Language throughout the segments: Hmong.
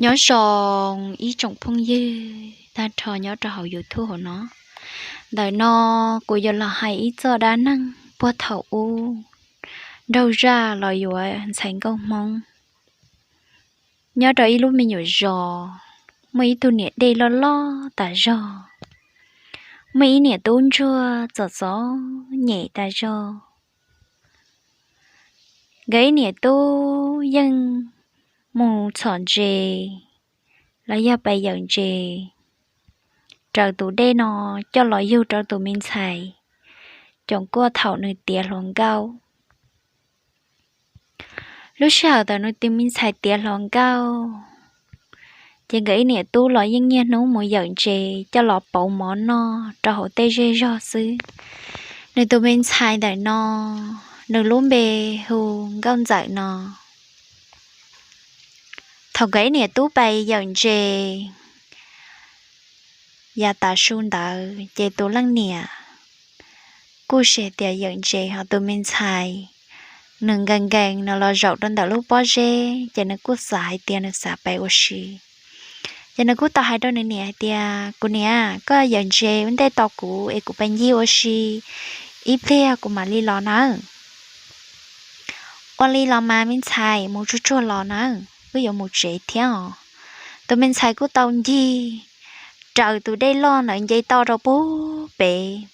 Nyob zoo ib tsoom phooj ywg tag nrho nyob rau hauv YouTube hauv no. Ntawm no kuv yuav los hais ib txoj dab neeg puag thaum ub, nraug zaj los yuav ntxhais nkauj Hmoob. Nyob rau ib lub me nyuam zos, muaj ib tug niam dej loj loj tas zog, muaj ib niam tub ntsuag txom txom nyem tas zog. Nkawd ib niam tub yeej mus txhom ntses los yog pais yawm ntses raws tus dej no coj los yug rau tus me ntxhais, coom kuaj thaum nws tiav hluas nkauj. Lub sij hawm thaum nws tus me ntxhais tiav hluas nkauj, ces nkawd ib niam tub los yeej niaj hnub mus yawm ntses coj los pauv mov noj rau hauv tej zej zog xwb. Nws tus me ntxhais ntawm no, nws lub npe hu Nkauj Ntxawm no. Thaum nkawd ib niam tub pais yawm ntses yav tav su ntawd ces tus leej niam kuj sis tias yawm ntses ho tus me ntxhais nws nkees nkees no los zaum rau ntawm lub pob zeb, ces nws kuj xav hais tias nws xav pais ua si. Ces nws kuj tau hais rau nws niam hais tias, Kuv niam, koj yawm ntses ua ntej tos kuv es kuv pais ncig ua si ib pliag kuv mam li los nawb. Ua li los mas me ntxhais, mus tsuag tsuag los nawb, wb yuav mus tsev thiab os. Tus me ntxhais kuj tau ncig raws tus dej loj ntawd nce toj rau pub pem.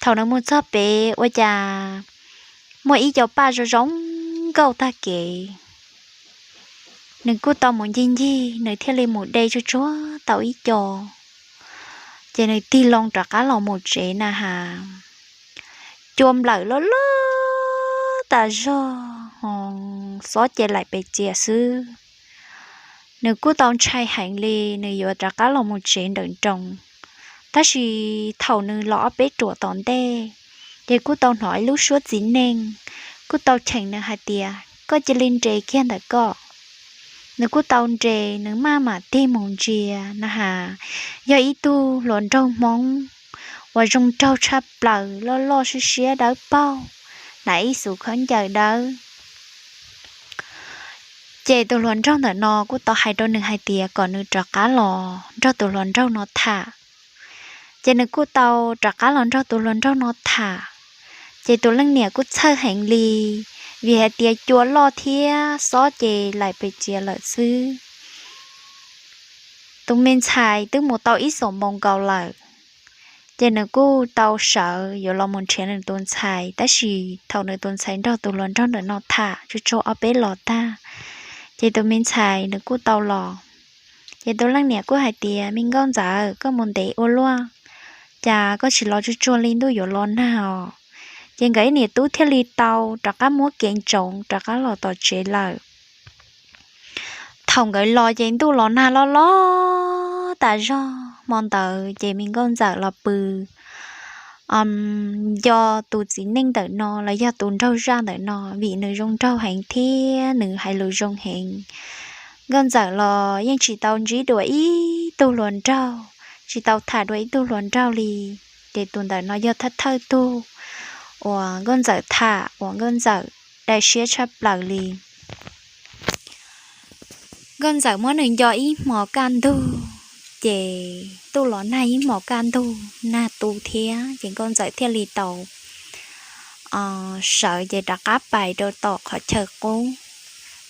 Thaum nws mus txog pem ua cas muaj ib co paj zoo zoo nkauj tag kev. Nws kuj tau mus ncig ncig, nws thiaj li mus de tsuag tsuag tau ib co, ces nws tig loo rov qab los mus tsev na has. Cua nplawm loj loj tas zog, xob ces laim pes txias xwb. Nws kuj tau ntshai heev li, nws yuav rov qab los mus tsev nrawm nroos. Tab sis thaum nws los ob peb ruam tom ntej, ces kuj tau hnov ib lub suab txiv neej kuj tau cheem nws hais tias, Koj cia li nres kiag ntawm koj. Nws kuj tau nres, nws maj mam tig mus ntsia na has, yog ib tug hluas nraug Hmoob uas zoo nraug tshaj plaws, loj loj siab siab dawb paug, hnav ib xuv khaub ncaws dawb. Ces tus hluas nraug ntawm no kuj tau hais rau nws hais tias kom nws rov qab los nrog tus hluas nraug no tham. Ces nws kuj tau rov qab los nrog tus hluas nraug no tham. Ces tus leej niam kuj txhawj heev li, vim hais tias cua loj thiab xob ces laim pes txias lawm xwb. Tus me ntxhais twb mus tau ib xuab moos nkaus lawm, ces nws kuj tau sawv yuav los mus nrhiav nws tus ntxhais, tab sis thaum nws tus ntxhais nrog tus hluas nraug ntawm no tham tsuag tsuag ob peb los tag, ces tus me ntxhais nws kuj tau los. Ces tus leej niam kuj hais tias, Me nkauj ntxawm, koj mus ntev ua luaj, cas koj tsis los tsuag tsuag li, ntuj yuav los nag os. Ces nkawd ib niam tub thiaj li tau rov qab muab kev ntsoov rov qab los tom tsev lawm. Thaum nkawd los ces ntuj los nag loj loj tas zog. Hmo ntawd ces me nkauj ntxawm los pw nco tus txiv neej ntawm no los yog tus nraug zaj ntawm no, vim nws zoo nraug heev thiab nws hais lus zoo heev. Nkauj ntxawm los yeej tsis tau ntsib dua ib tug hluas nraug, tsis tau tham dua ib tug hluas nraug li. Ces tus ntawm no yog thawj thawj tug uas nkauj ntxawm tham uas nkauj ntxawm dai siab tshaj plaws li. Nkauj ntxawm muab nws nco ib hmo kaj ntug, ces ntuj los nag ib hmo kaj ntug nag tu thiab, ces nkauj ntxawm thiaj li tau sawv ces rov qab pais rau tom qhov chaw qub.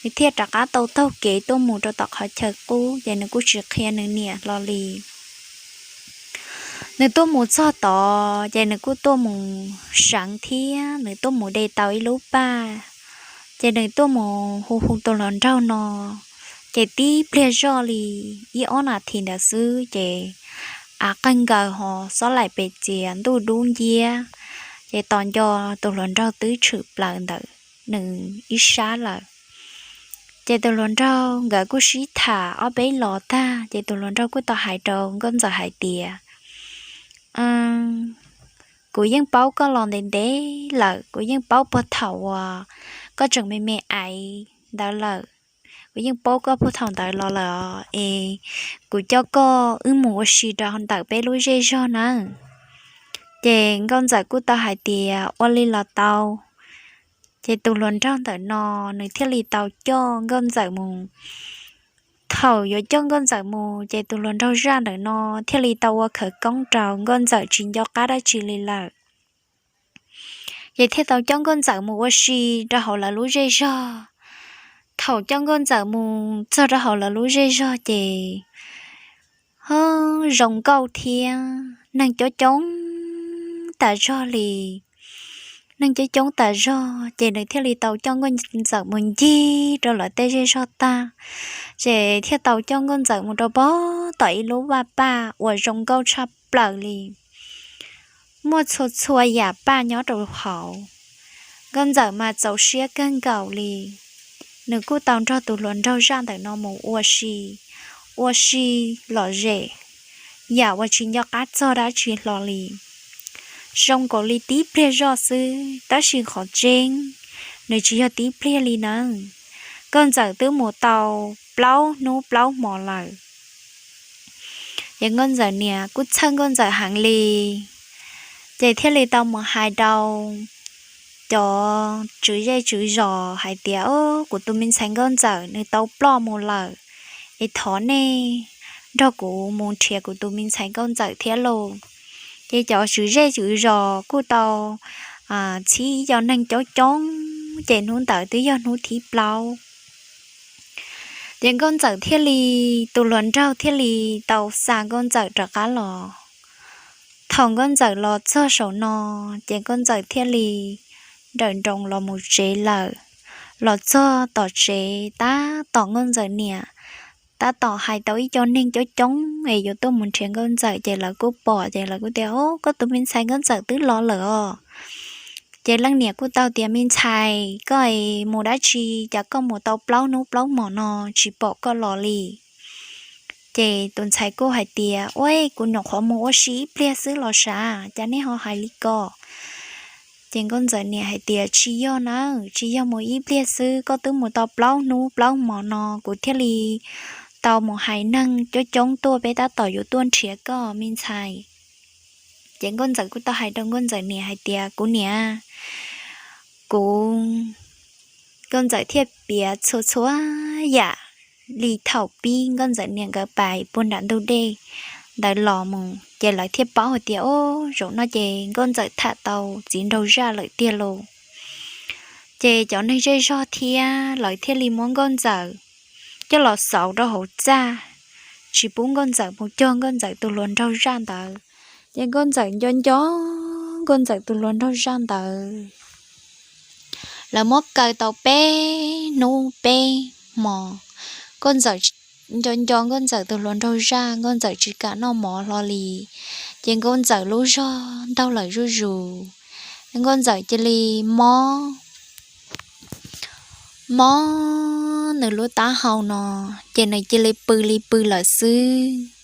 Nws thiaj rov qab tau taug kev tuaj mus rau tom qhov chaw qub, ces nws kuj tsis qhia nws niam hlo li. Nws tuaj mus txog tod ces nws kuj tuaj mus seev thiab, nws tuaj mus de tau ib lub paj, ces nws tuaj mus hu hu tus hluas nraug no. Ces tib pliag zoj li ib ob nas this ntawd xwb ces av qawg nkaws ho xob laim pes txias ntuj dub nciab, ces tos nco tus hluas nraug twb tshwm plaws ntawm nws ib sab lawm. Ces tus hluas nraug nkawd kuj sib tham ob peb los tag, ces tus hluas nraug kuj tau hais rau nkauj ntxawm hais tias, Kuv yeej paub koj los ntev ntev lawm, kuv yeej paub puag thaum uas koj tseem me me aiv ntawd lawm. Kuv yeej paub koj puag thaum ntawd los lawm es kuv coj koj wb mus ua si rau ntawm peb lub zej zog nawb. Ces nkauj ntxawm kuj tau hais tias, Ua li los tau. Ces tus hluas nraug ntawm no nws thiaj li tau coj nkauj ntxawm mus Thaum yuav coj Nkauj Ntxawm mus ces tus hluas nraug zaj ntawm no thiaj li tau ua khawv koob rau Nkauj Ntxawm tsis nco qab dab tsi li lawm. Ces thiaj tau coj Nkauj Ntxawm mus ua si rau hauv lawv lub zej zog. Thaum coj Nkauj Ntxawm mus txog rau hauv lawv lub zej zog ces ho zoo nkauj thiab neeg coob coob tas zog li. Neeg coob coob tas zog ces nws thiaj li tau coj Nkauj Ntxawm mus ncig rau lawv tej zej zog tag, ces thiaj tau coj Nkauj Ntxawm mus rau pog tom ib lub vaj paj uas zoo nkauj tshaj plaws li. Muaj txhua txhua yam paj nyob rau hauv. Nkauj Ntxawm mas txaus siab kawg nkaus li. Nws kuj tau nrog tus hluas nraug zaj ntawm no mus ua si, ua si lom zem, yam uas tsis nco qab txog dab tsi hlo li. Zoo nkaus li tib pliag zoj xwb tab sis qhov tseeb nws tsis yog tib pliag li nawb. Nkauj Ntxawm twb mus tau plaub hnub plaub hmo lawm. Ces Nkauj Ntxawm niam kuj txhawj Nkauj Ntxawm heev li, ces thiaj li tau mus hais rau cov tswv zej tswv zos hais tias, Kuv tus me ntxhais Nkauj Ntxawm nws tau ploj mus lawm, es thov nej nrog kuv mus nrhiav kuv tus me ntxhais Nkauj Ntxawm thiab lauj. Ces cov tswv zej tswv zos kuj tau txhib ib co neeg coob coob, ces hnub ntawd twb yog hnub thib plaub. Ces Nkauj Ntxawm thiaj li, tus hluas nraug thiaj li tau xa Nkauj Ntxawm rov qab los. Thaum Nkauj Ntxawm los txog saum no, ces Nkauj Ntxawm thiaj li nrawm nroos los mus tsev lawm. Los txog tom tsev tab tom Nkauj Ntxawm niam tab tom hais tau ib co neeg coob coob es yuav tuaj mus nrhiav Nkauj Ntxawm, ces lawv kuj pom, ces lawv kuj tias, Au, koj tus me ntxhais Nkauj Ntxawm twb los lawm os. Ces leej niam kuj tau tias, Me ntxhais, koj es mus dab tsi, cas koj mus tau plaub hnub plaub hmo no tsis pom koj los li? Ces tus ntxhais kuj hais tias, Ua, kuv nyuam qhuav mus ua si ib pliag xwb los sav, cas nej ho hais li ko? Ces Nkauj Ntxawm niam hais tias, Tsis yog nawb, tsis yog mus ib pliag xwb, koj twb mus tau plaub hnub plaub hmo no, kuv thiaj li tau mus hais neeg coob coob tuaj, peb tab tom yuav tuaj nrhiav koj me ntxhais. Ces Nkauj Ntxawm kuj tau hais rau Nkauj Ntxawm niam hais tias, Kuv niam, kuv, Nkauj Ntxawm thiaj piav txhua txhua yam li thaum pib Nkauj Ntxawm niam nkawd pais puag nram ntug dej ntawd los mus, ces lawv thiaj paub hais tias, Au, zaum no ces Nkauj Ntxawm tham tau txiv nraug zaj lawm tiag lauj. Ces cov neeg zej zog thiab lawv thiaj li muab Nkauj Ntxawm coj los xauv rau hauv txaj, tsis pub Nkauj Ntxawm mus cog Nkauj Ntxawm tus hluas nraug zaj ntawd. Ces Nkauj Ntxawm nco nco Nkauj Ntxawm tus hluas nraug zaj ntawd. Lawv muab kaw tau peb hnub peb hmo, Nkauj Ntxawm nco nco Nkauj Ntxawm tus hluas nraug zaj, Nkauj Ntxawm tsis kam noj mov hlo li. Ces Nkauj Ntxawm lub zog ntaug lawm zuj zus, Nkauj Ntxawm cia li mob mob nws lub taub hau no, ces nws cia li pw li pw lawm xwb.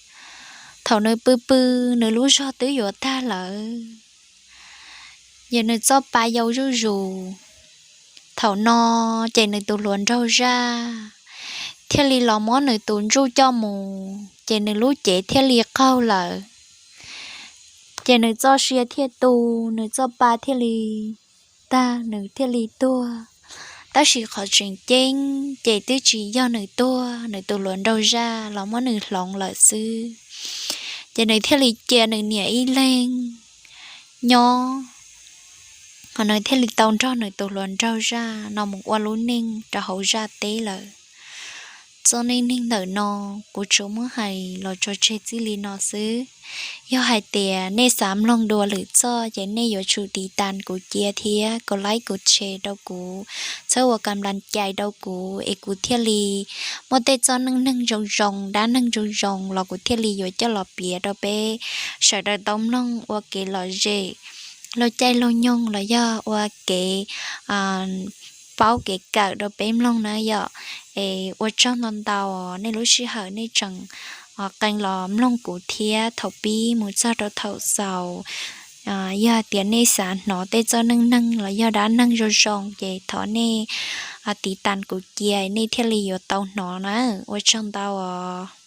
Thaum nws pw pw, nws lub zog twb yuav tag lawm, yog nws txoj pa yau zuj zus. Thaum no ces nws tus hluas nraug zaj thiaj li los muab nws tus ntsuj coj mus, ces nws lub cev thiaj li qaug lawm. Ces nws txoj sia thiaj tu, nws txoj pa thiaj li tag, nws thiaj li tuag. Tab sis qhov tseem ceeb ces twb tsis yog nws tuag, nws tus hluas nraug zaj los muab nws hloov lawm xwb. Ces nws thiaj li cia nws niam ib leeg nyob, ho nws thiaj li tau nrog nws tus hluas nraug zaj no mus ua lub neej rau hauv zaj teb lawm. Txoj neej neeg ntawm no kuv tsuas muab hais los tso tseg txij li no xwb. Yog hais tias nej xav mloog dua lwm txoj ces nej yuav tsum tiv tas kuv cia thiab kuv like kuv share rau kuv, txhawb ua kam las cais rau kuv es kuv thiaj li muaj tej txoj neej neeg zoo zoo, dab neeg zoo zoo los kuv thiaj li yuav coj los piav rau peb sawv daws tau mloog ua kev lom zem laug caij laug nyoog los yog ua kev paub kev kawm rau peb mloog na yom. Es ua tsaug ntau ntau nej lub sij hawm nej tseem qee los mloog kuv thiab thaum pib mus txog rau thaum xaus. Yog tias nej xav hnov tej txoj neej neeg los yog dab neeg zoo zoo ces thov nej tiv tas kuv cia nej thiaj li yuav tau hnov na. Ua tsaug ntau os.